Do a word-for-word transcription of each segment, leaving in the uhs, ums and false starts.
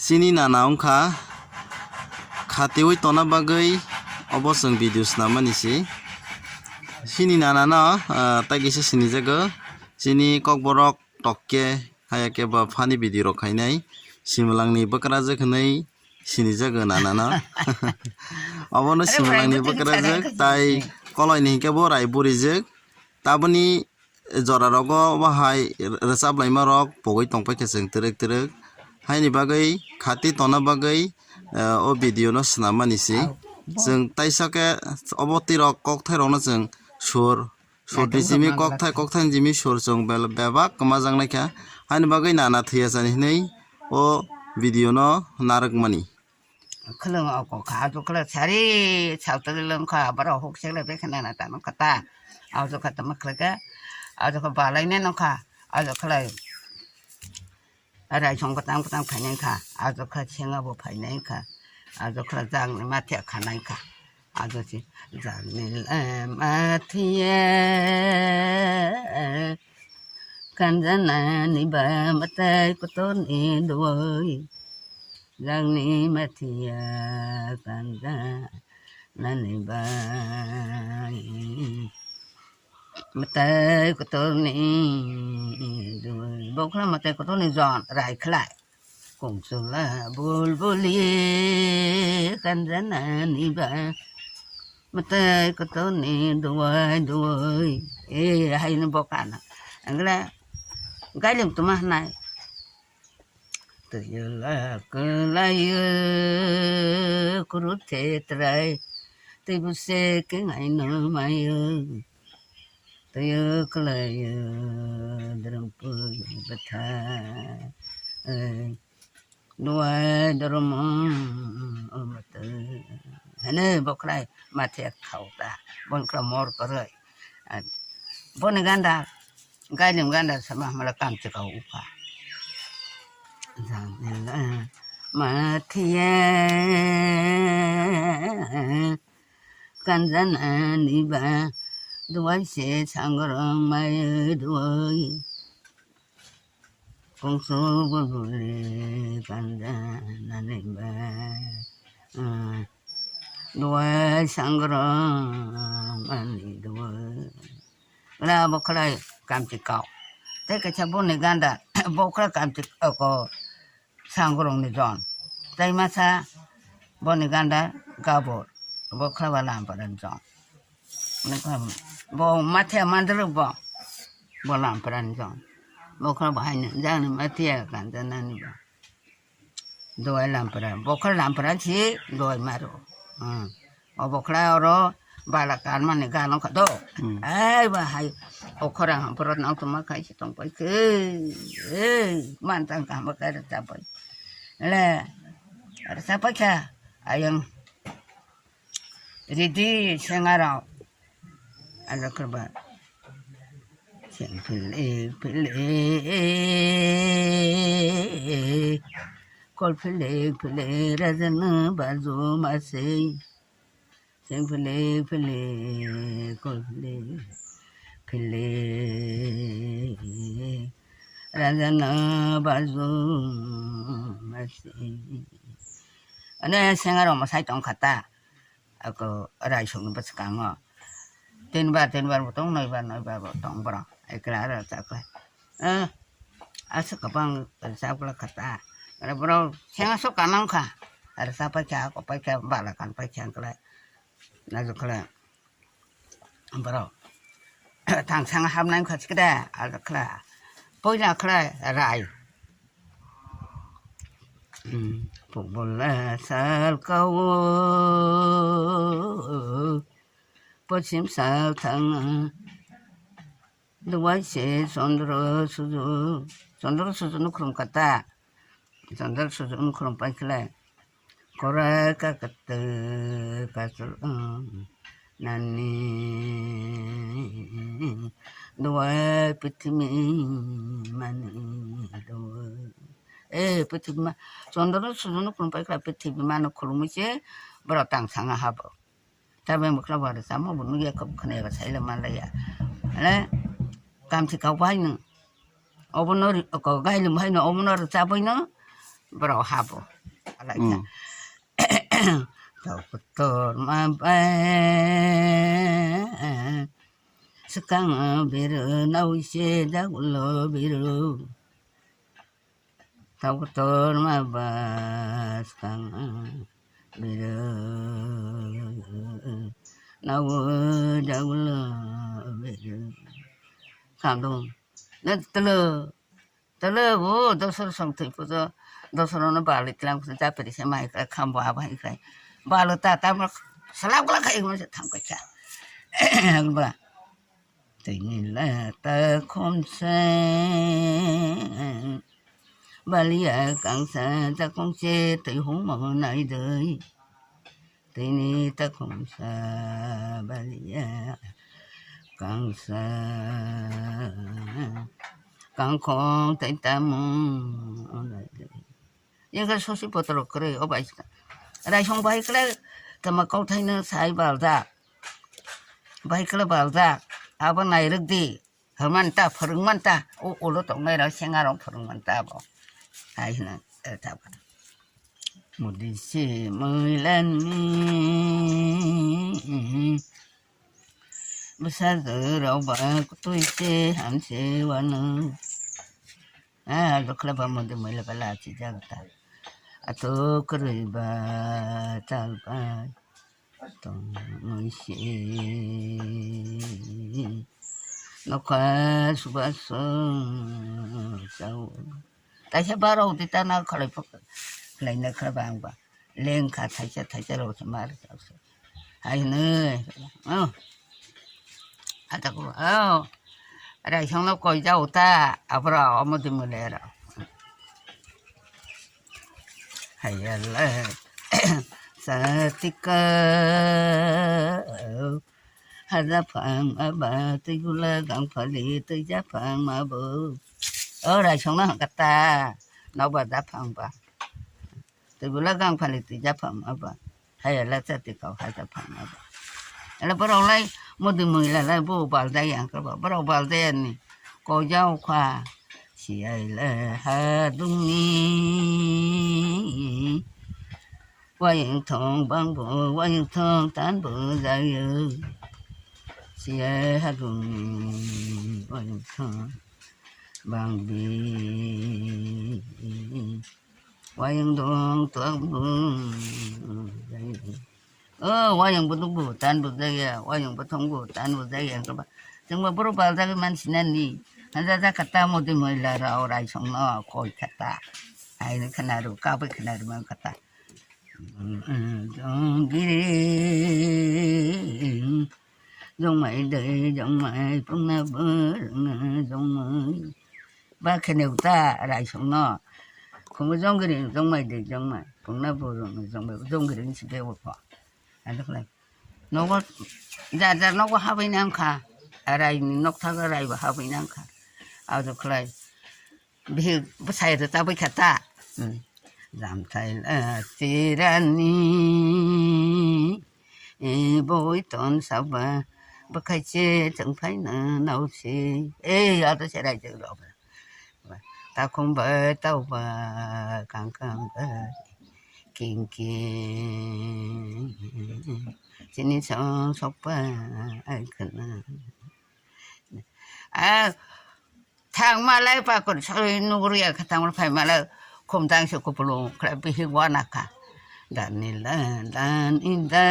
Chini nana wngkha khatiwi tona bagwi obo chwng video swnamani si. Chini nana no, ah, tai kisa sinijago. Chini kokborok tokke haya khe ba funny video rok khainai. Simlangni bwkrajwk hwnwi sinijago nana no. Obono Simlangni bwkrajwk tai koloini hinkhe bo rai burijwk. Taboni jorarogo bahai rwchaplaimarok pogwi tongpaikha chwng twrwk twrwk. Haini bagwi khati tona bagwi, eh, o video no swnam mani si. Chwng taisa khe obo twi rok kokthairokno chwng sur, sur di jimi kokthai, kokthai ni jimi sur chwng bel-, bebak kwmajak naikha. Haini bagwi nana thwiya chani hinwi o video no narwk mani. Khwlwng oko kha, ajo khwlai sari sautali lwng kha, borok huk seklai bai kha nana tamo kha ta. Ajo kha tamo khlai kha, ajo kha balai nai nong kha, ajo khwlai raisong kwtang kwtang phainai kha, ajo kha senga bo phainai kha, ajo khwlai jang ni mathiya khanai kha, ajo si jang ni, eh, mathiya kanjana ni ba matai kotor ni doi. Jangni mathiya kanja nani bai. Matai kotorni dui. Bokla matai kotorni jon rai khlai. Kongsola bulbuli kanja nani bai. Matai kotorni duai duai. Eh, haino bokana. Angla gailim tuma hanai. Twiyo la kwlaio Kurukhetrai, twibo se keng aino maio. Twiyo kwlaio Draupadi bwthai, duai dormo omoto. Hene bokhlai mathe khauta, bonkla mor koroi. Boni ganda. Gailim ganda sama hamala kamchi kau upa. Mathiya kanjana niba duai se sangrong mai duai. Kongsu bulbuli kanjana niba duai sangrong ani duai. Gra bokhlai kamchi kau. Tei kaisa boni ganda bokhlai kamchi ko sangrongni jon. Tei masa boni ganda gabur bokhlai ba lampara jon. Bo mathiya mandruk bo, bo lampara jon. Bokhlai ba haino jani mathiya kanjanani ba. Doi lampra, bokhor lampra si doi maro. Hmm. O bokhla oro bala kan mani gano kha do. Hmm. Ai ba hai okhora borot nang tuma khai si tong pai khe. Ei, man tang kam ba kai ta pai. Le, ar sa pai kha. Ayang. Ridi sengarok. Alo kerba. Seng pilih pilih. Kol pilih pilih rajana baju masih. Seng pilih pilih kol pilih pilih rajana baju masih. Ane sengarok masai tong kha ta. Ako raisokni bwskango tinbar, tinbar bo tong, noibar, noibar bo tong borok. Ekla aro chaklai. Eh, aswk kwbang chaklai kha ta. Aro borok senga sok kanang kha. Aro chapai kha, kopai kha, bala kan pai kha, wngkhlai. Najuklai. Borok thangsang hapnai wngkha sikida, aro khlai. Poila khlai rai. Pukbula sal kao, pochim sal thang, duai se chondro suju, chondro suju no khulum kata, chondro suju no khulum pai khlai, korai ka kata kachal, nani duai pithimi mani duai. Eh, pwthibi ma, chondro sujuno khulum pai kha, pwthibi mano khulumwi se borok tang sanga habo. Tabeng bwkla bo rwchapma bo nukya, khwnaiyaba saila manlaiya. Hale, kamchi kau bai no, obono ri-, ko, gailim bai no, obono rwchapwi no, Borok habo. Alaikha. Hmm. Tau kotor ma ba. Swkang biru nau se jagulo biru. Tau kotor ma ba swkang biru. Nau jagulo biru. Kandung. Na telo. Tole bo dosor song thwi pujo, dosor no bali tlang pujo, japri se mai khlai, khambo abo hai khlai. Balo ta, ta mo salam kla khai mo tham kha. Ba. Tini la ta khom se. Baliya kangsa ta khom se tei hung mo nai dei. Tini ta khumsa baliya kangsa kangkhong tei tamung. Yengkha sosi potro kwrwi o bai. Raisong bai kle tama kauthai no sai baljak. Bai kle baljak. Abo nairwk di. Hwnmanta, phwrwngmanta, o ulo tongnai rok senga rok phwrwngmanta abo. Hai hwno, e, ta ba. Mudi si mwilan ni bwsa rok ba kutui se ham se wano. Ah, dokla ba mudi mwila ba lachi jagata. Ato kwrwi ba tal ba. Tongmwisi nokha subaso chao. Taisa barok di tana khalai pok khlai na kha bang ba. Lengkha thaisa thaisa rok se mar chao se. Hai ne. Oh. Ata ko. Oh. Raisong no koi jao ta. Abra omo di mulera. Hayala satika hajaphang aba twi gula gangphali twi japhang abo. O raisong no hangkata noba japhang ba twi gula gangphali twi japhang aba. Hayala satika hajaphang aba. Ala borok lai mudi mwila lai bo baldai angkha ba borok baldai ani koi jao kha. Siyai le ha dungni wayang thong bang bo wayang thong tan bo jayo. Siyai ha dungni wayang thong bang bi wayang dong tuak bo jayo. O wayang bo duk bo tan bo jaya, wayang bo thong bo tan bo jaya, ang kaba. Chwng ba boro bal jagwi man sinani. Hanja ja kata modi moila ra o raisong no koi kata. Ai ni khana ru ka bai khana ru man kata. Jong giri jong mai dei jong mai pung na bo jong mai. Ba khene uta raisong no. Khungo jong giri jong mai dei jong mai pung na bo jong mai jong giri ni side wo pho. Ano khlai. Nogo jar jar nogo habwi nang kha. Arai ni nok thago rai bo habwi nang kha. Ado khlai. Bihik bwsai rwchabwi kha ta. Hmm. Jamthai la chirani. E boi ton saba. Bwkhai che chwng phai na nau se. E ado se rai jeng rok. Takhum bai tau ba kang kang ba king king chini song sok ba ai khna. A thang malai pa kon soi nugri a khatang phai malai khum tang se kupulung khra bihik wana kha. Dan ni la dan inda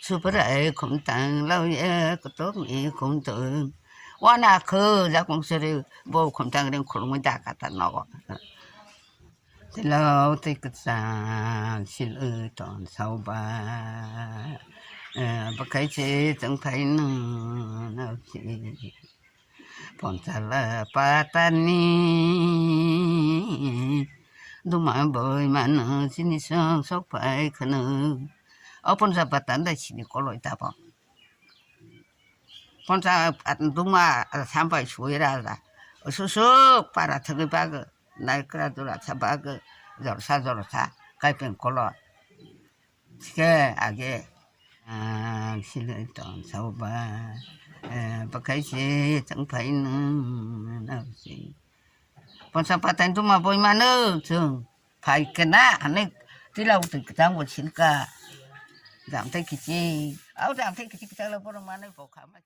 supra ai khum tang lau ya kutok ni khum tong. Wana khe jakung sere bo khumtang ring khulumui da kata nogo. Tilo twi kwchang silwi ton sauba. Bwkhai se chwng phai nung nau se. Ponchala patani duma boi mano chini song sok phai khwno. O poncha patan da sini koloi tabo. Poncha duma sampai suwi raja. Susuk para thagwi bagwi. Naikra dura sa bagwi. Jorsa jorsa. Kaipeng kolor. Sike age. Ang silai ton sauba. Bwkhai se chwng phai nung. Nau se. Ponsa patai duma boi mano chwng. Phai kena hwnwi tila utwi kwchang bo silka. Jangthai kichi. Au jangthai kichi kwchang lo borok manwi bo kha ma.